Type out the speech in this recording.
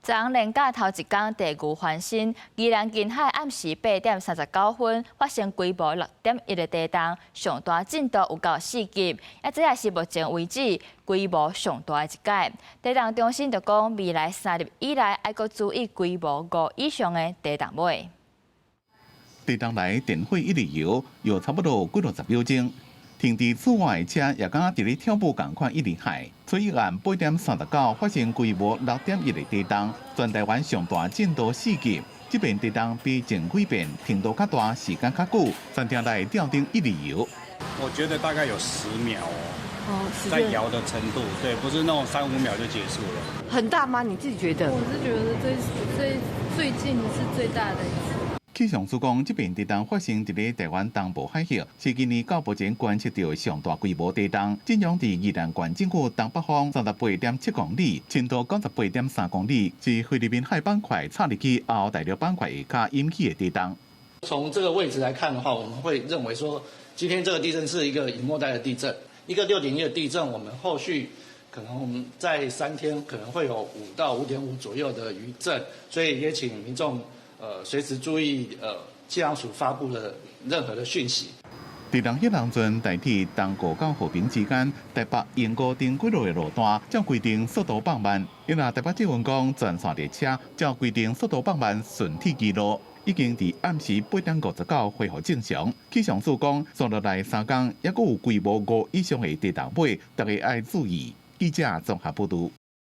昨昏連假頭一工地牛翻身，宜蘭近海暗時8點39分發生規模6.1的地動，上大震度有到4級，啊這也是目前為止規模上大的一擺。地動中心就講，未來3日以來愛閣注意規模5以上的地動尾。地動來電火一直搖，搖差不多幾落十秒鐘。停佇厝外的車也敢若佇咧跳舞仝款一直害。初一暗8點39發生規模6.1的地動，全台灣上大震度4級。這遍地動比前幾遍程度較大，時間較久，全廳內吊燈一直搖。我覺得大概有10秒哦，在搖的程度，對，不是那種三五秒就結束了。很大嗎？你自己覺得？我是覺得最最最近是最大的一次。氣象署講，這遍地動發生佇咧台灣東部海域，是今年到目前觀測到上大規模地動。震央佇宜蘭縣政府東北方38.7公里，深度98.3公里，是菲律賓海板塊插入去歐大陸板塊下跤引起的地動。從這個位置來看的話，我們會認為說，今天這個地震是一個隱沒帶的地震，一個6.1的地震，我們後續可能我們在3天可能會有5到5.5左右的餘震，所以也請民眾隨時注意氣象署發布的任何的訊息。佇人彼當陣，台鐵東湖到和平之間，台北鶯歌頂幾落的路段，照規定速度放慢。因為台北捷運講，全線列車照規定速度放慢，順鐵記錄已經佇暗時8點59恢復正常。氣象署講，紲落來3工，猶閣有規模5以上的地動尾，大家愛注意。記者綜合報導。